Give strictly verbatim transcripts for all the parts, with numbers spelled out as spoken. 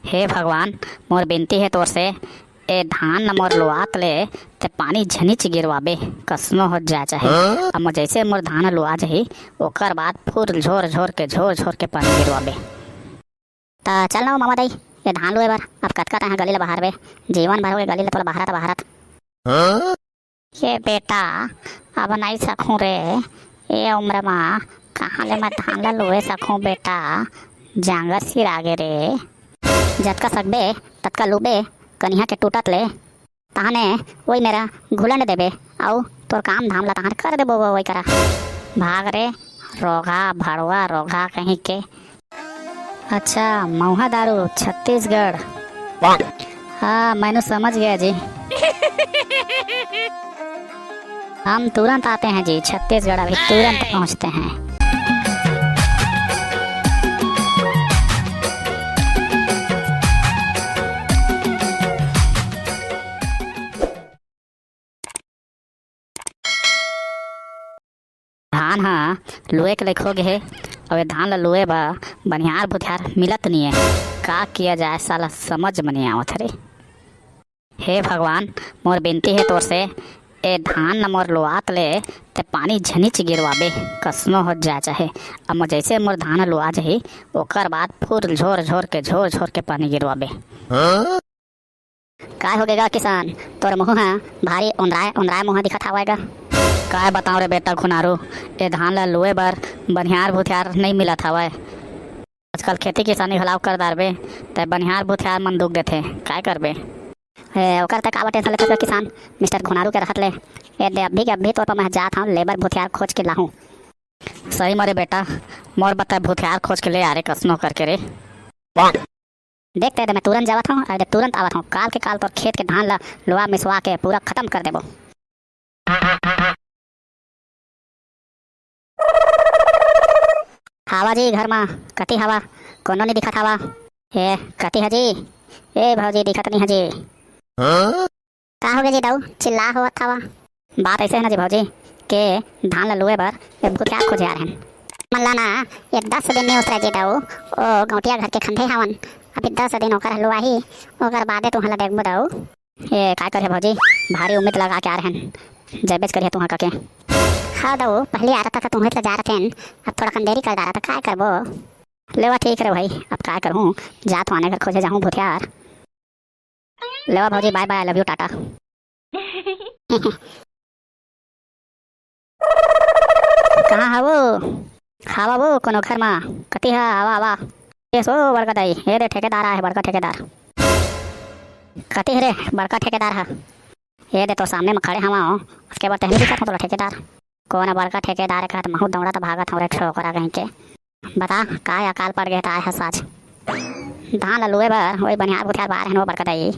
हे भगवान, मोर बिनती हे तोर से, ए धान ल मोर लुवात ले ते पानी झनिच गिरवाबे, कसनो हो जाय चाहे। अब मोर जइसे मोर धान ह लुवा जाही, ओकर बाद फुर झोर झोर के, झोर झोर के पानी गिरवाबे। त चल ना ओ मामा दाई, ए धान लुए बर। अब कतका तैं ह गली ल बहारबे, जीवन भर होगे गली ल तोला बहारत बहारत। ये बेटा, अब नइ सकूं रे, ए उम्र म कहाँ ले मैं धान ल लुए सकूं बेटा, जांगर सिरागे रे। जतका सकबे, ततका लुबे, कनिहा के टूटत ले। तहने ओई मेरा घुलंड देबे, अउ तोर काम धाम ला तहार कर देबो वो ओई करा। भाग रे, रोगहा, भड़वा, रोगहा कहीं के। अच्छा, महुआ दारू, छत्तीसगढ़। हाँ, मैंने समझ गया जी। हम तुरंत आते हैं जी, छत्तीसगढ़ अभी तुरंत पहुंचते हैं। धान ह लुए के लइक हो गे हे, अउ ए धान ल लुए बर बनिहार भुथियार मिलत नइये। का किया जाए साला, समझ म नइ आवत हे रे। हे भगवान, मोर बिनती हे तोर से, ए धान ल मोर लुवात ले ते पानी झनिच गिरवाबे, कसनो हो जाए चाहे। अब मोर जइसे मोर धान ह लुवा जाही, ओकर बाद फुर झोर झोर के, झोर झोर के पानी गिरवाबे। काय होगे गा किसान, तोर मुंह ह भारी ओंदराय ओंदराय मुंह दिखत हावय गा। काय बतांव रे बेटा घुनारू, ए धान ल लुए बर बनिहार भुथियार नइ मिलत हावय। आजकल खेती किसानी घलाव कर डारबे, ते बनिहार भुथियार मन दुख देथे, काय करबे? ए, ओकर ते काबर टेंशन लेथस गा किसान, मिस्टर घुनारू के रहत ले। ए दे, अभी के अभी तोर पर मैं जात हंव, लेबर भुथियार खोज के लाहूं। सही म रे बेटा, मोर बर ते भुथियार खोज के ले आ रे, कसनो करके रे। देख ते दे, मैं तुरंत जावत हंव, अउ दे तुरंत आवत हंव। काल के काल तोर खेत के धान ल लुवा मिसवा के पूरा खतम कर देबो। हावा जी घर म, कति हावा? कोनो नइ दिखत हावा। ए, कति ह जी? ए भौजी, दिखत नइ ह जी। का होगे जी दाऊ, चिल्ला होवत हवा? बात अइसे हे ना जी भौजी, के धान ल लुए बर ए भुथियार खोजे आ रहेन। मन ला ना, ये दस दिन नइ उसरय जी दाऊ, ओ गौंटिया घर के खंधे हावन। अभी दस दिन ओकर लुआही, ओकर बादे तुंहला देखबो दाऊ। ए, काय करे भौजी, भारी उम्मीद लगा के आ रहेन, जयबेच करिहे तुंहा कके। हाँ दाऊ, पहली आ रहा था तुंहला जा रहे थे, अब थोड़ा कन देरी कर डारा था, काय करबो? लेवा ठीक रे भाई, अब काय करहूँ, जात हूँ आने घर खोजे जाहूँ भुथियार। लेवा भौजी, bye bye, I love you, Tata. कहाँ हवो? हावा वो कोनो घर मा? कति हा? आवा, आवा। ए सो बड़का दाई, ए दे ठेकेदार आए, बड़का ठेकेदार। कति हरे बड़का ठेकेदार हा? ए दे तो सामने मा खड़े हवा, ओकर बर तहनी दिखत हो तोला ठेकेदार। कोन बड़का ठेकेदार कहत महू दौड़त भागत हूँ रे छोकरा कहीं के। बता, काय अकाल पड़ गे त आय हस आज? धान ल लुए बर, ओई बनिहार भुथियार बार हेन वो बड़का दाई।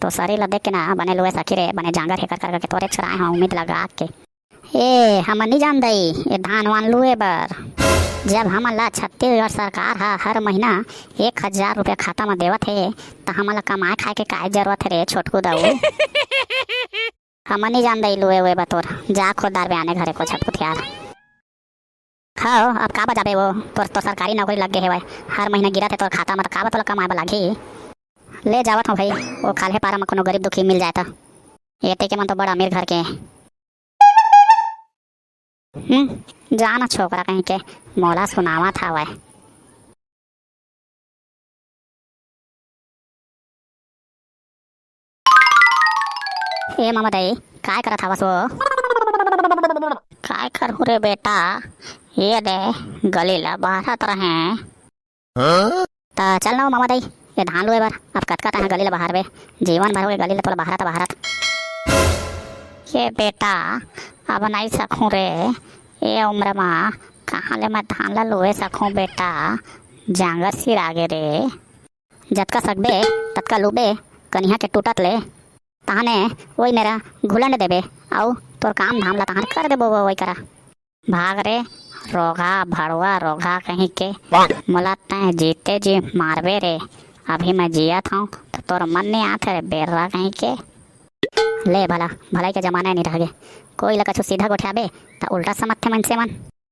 तो शरीर ल देख के ना बने लुए सखी रे, बने जांगर हेकर कर करके तोरे चुराए हूँ उम्मीद लगा के। ए, हमन नी जान दई, ए धान वान लुए बर। जब हमन ला छत्तीसगढ़ सरकार ह हर महीना एक हजार रुपया खाता म देवत हे, त हमन ला कमाए खाए के काय जरूरत हे रे छोटकू दाऊ? हमन नी जान दई लुए उए बर तोर, जा खोदार बे आने घरे को छटपुतियार। हव, अब का बजाबे वो, तोर तो सरकारी नौकरी लग गे हेवय, हर महीना गिरत हे तोर खाता म, त का बर तोला कमाए बर लागही? ले जावत हूँ भाई, वो खाल्हे पारा म कोनो गरीब दुखी मिल जाए त। एते के मन तो बड़ अमीर घर के। हम्म, जा ना छोकरा कहीं के, मोला सुनावत हवय। ए मामा दाई, काय करत हवस वो? काय करहूँ रे बेटा, ये दे गली ला बहारत रहें। त चल ना ओ मामा दाई, ये धान लुए बर। अब कतका तैं ह गली ला बहारबे, जीवन भर होगे गली ला तोला बहारत बहारत। ये बेटा, अब नइ सकूँ रे, ये उम्र मा कहाँ ले मैं धान ला लुए सकूँ बेटा, जांगर सिरागे रे। जतका सकबे, ततका लुबे, कनिहा के टूटत ले। तहने ओई मेरा घुलंड देबे, अउ तोर काम धाम ला तहन कर देबो वो ओई करा। भाग रे, रोगहा, भड़वा, रोगहा कहीं के। मोला तैं जीते जी मारबे रे। अभी मैं जियत हूँ, त तोर मन नइ आत रे, बेर्रा कहीं के। ले भला, भलाई के जमाना नइ रह गे। कोई ला कछु सीधा गोठियाबे, त उल्टा समझथे मनसे मन।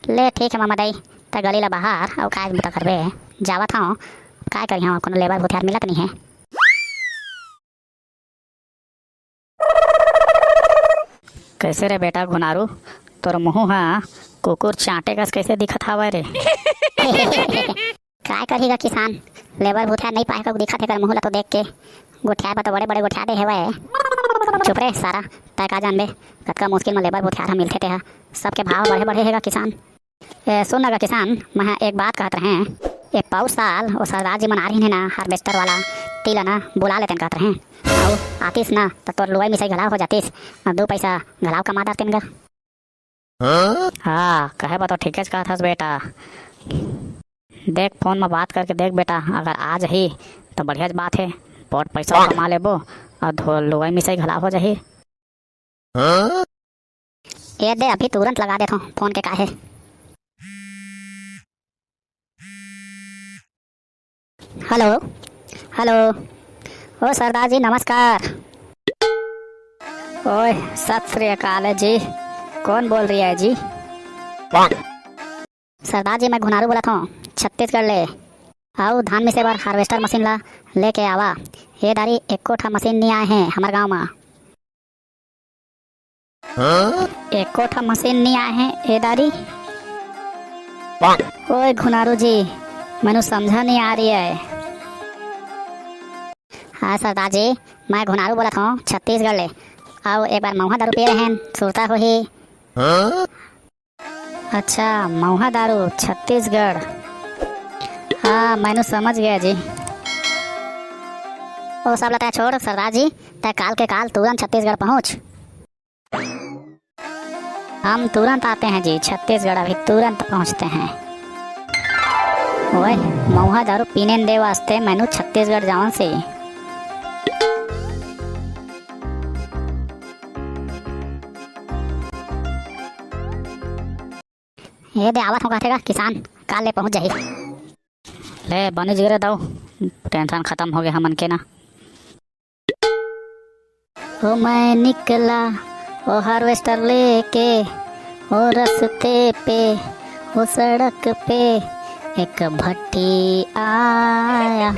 ले ठीक हे मामा दाई, त गली ला बहार, अउ काय बुता करबे? जावत हूँ, काय करिहां, कोनो लेबर भूथियार मिलत नइ हे। कइसे रे बेटा घुनारू, तोर मुंह ह कुकुर चांटे कस कइसे दिखत हावय रे? काय करही गा किसान, लेबर भूथियार नइ पाए कस दिखत हे कर मुंह ल तो देख के। गोठियाए बर तो बड़े-बड़े गोठिया दे हेवय। चुप रे सारा, तैं का जानबे, कतका मुश्किल म लेबर भूथियार ह मिलथे तेहा। सबके भाव बढ़े-बढ़े हे गा किसान। ए, सुन न गा किसान, मैं ह एक बात कहत रहें, ए पउर साल ओ सरदार जी मन आ रहिन हे ना, हार्वेस्टर वाला, तेला ना बुला लेतेन कहत रहें। अउ आतिस ना, त तोर लुवई मिसई घलाव हो जातिस, अउ दू पइसा घलाव कमा डारतेन गा। हाँ, कहे बर तो ठीकेच कहत हस बेटा। देख, फोन म बात करके देख बेटा, अगर आ जाही, त बढ़ियाच बात हे, पोठ पइसा कमा लेबो, अउ धो-, लुवई मिसई घलाव हो जाही। ए दे, अभी तुरंत लगा देथों फोन के काहे। हेलो, हेलो, ओ सरदार जी नमस्कार। ओए, सत श्री अकाल जी, कौन बोल रही है जी? सरदार जी, मैं घुनारू बोलत हौं, छत्तीसगढ़ ले। अउ धान मिसे बर हार्वेस्टर मशीन ला लेके आवा। ए दारी एको ठा मशीन नी आए हे हमर गांव मा। एको ठा मशीन नी आए हे ए दारी। ओए घुनारू जी, मैनू समझा नी आ रही है। हाँ सरदार जी, मैं घुनारू बोलत हौं छत्तीसगढ़ ले। अउ एक बार महुआ दारू पिए रहेन, सुरता होही। अच्छा, महुआ दारू, छत्तीसगढ़। हाँ, मैनू समझ गया जी। ओ सब ला तैं छोड़ सरदार जी, तैं काल के काल तुरंत छत्तीसगढ़ पहुँच। हम तुरंत आते हैं जी, छत्तीसगढ़ अभी तुरंत पहुँचते हैं। ओए, महुआ दारू पीने न दे वास्ते मैनू छत्तीसगढ़ जावन से। ए दे आवत हौं कहथे गा किसान, काल ले पहुँच जाही। ले बने जिगरे दऊ, टेंशन खतम होगे हमन के ना। ओ मैं निकला, ओ हार्वेस्टर लेके, ओ रस्ते पे, ओ सड़क पे, एक भट्टी आया,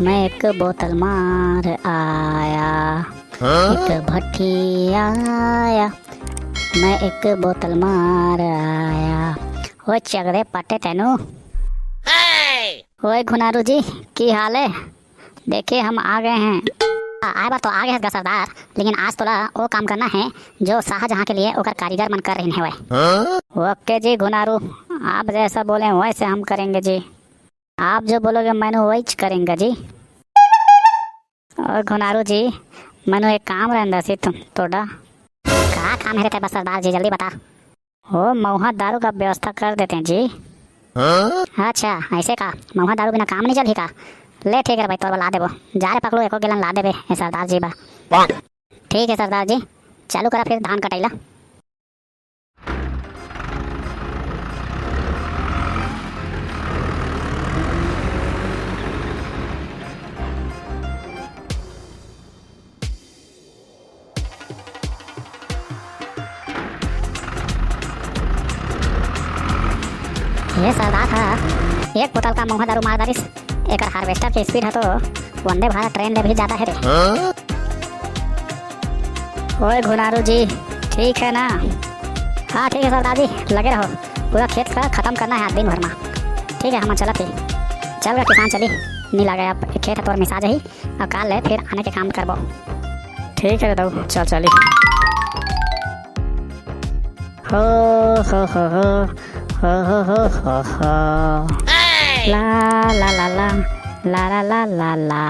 मैं एक बोतल मार आया। एक भट्टी आया, मैं एक बोतल मार आया। ओए चगरे पट्टे तैनू। ओए घुनारू जी, की हाल हे? देखिए, हम आ गए हैं। आ, आए बार तो आ गए हैं सरदार, लेकिन आज तोला वो काम करना है जो शाहजहां के लिए ओकर कारीगर मन कर रहिन हेवय। ओके जी घुनारू, आप जैसा बोले वैसे हम करेंगे जी। आप जो बोलोगे मैनू वहीच करेंगे जी। ओ घुनारू जी, मैनू एक काम रहन दसी तुम तोड़ा। का काम है रे तेरे पास सरदार जी, जल्दी बता। ओ महुआ दारू का व्यवस्था कर देते हैं जी। अच्छा, ऐसे का? महुआ दारू बिना काम नहीं चलही का? ले ठीक है भाई, तोर ला देबो। जा रे पकलू, एको गैलन ला देबे ए सरदार जी बा। ठीक है सरदार जी, चालू करा फिर धान कटैला। ये सरदार ह एक बोतल का महुआ दारू मार डारिस। एकर हार्वेस्टर के स्पीड ह तो वंदे भारत ट्रेन ले भी ज्यादा हे रे। ओए घुनारू जी, ठीक है ना? हाँ ठीक है सरदार जी, लगे रहो, पूरा खेत का खतम करना है आज दिन भर मा। ठीक है, हम चलत ही। चल गा किसान, चली, नी लागे अब खेत ह तोर मिसा जाही। अउ काल ले फिर आने के काम करबो। ठीक है दाऊ, चल चली। हो, हो, हो, हो। ला, ला, ला, ला।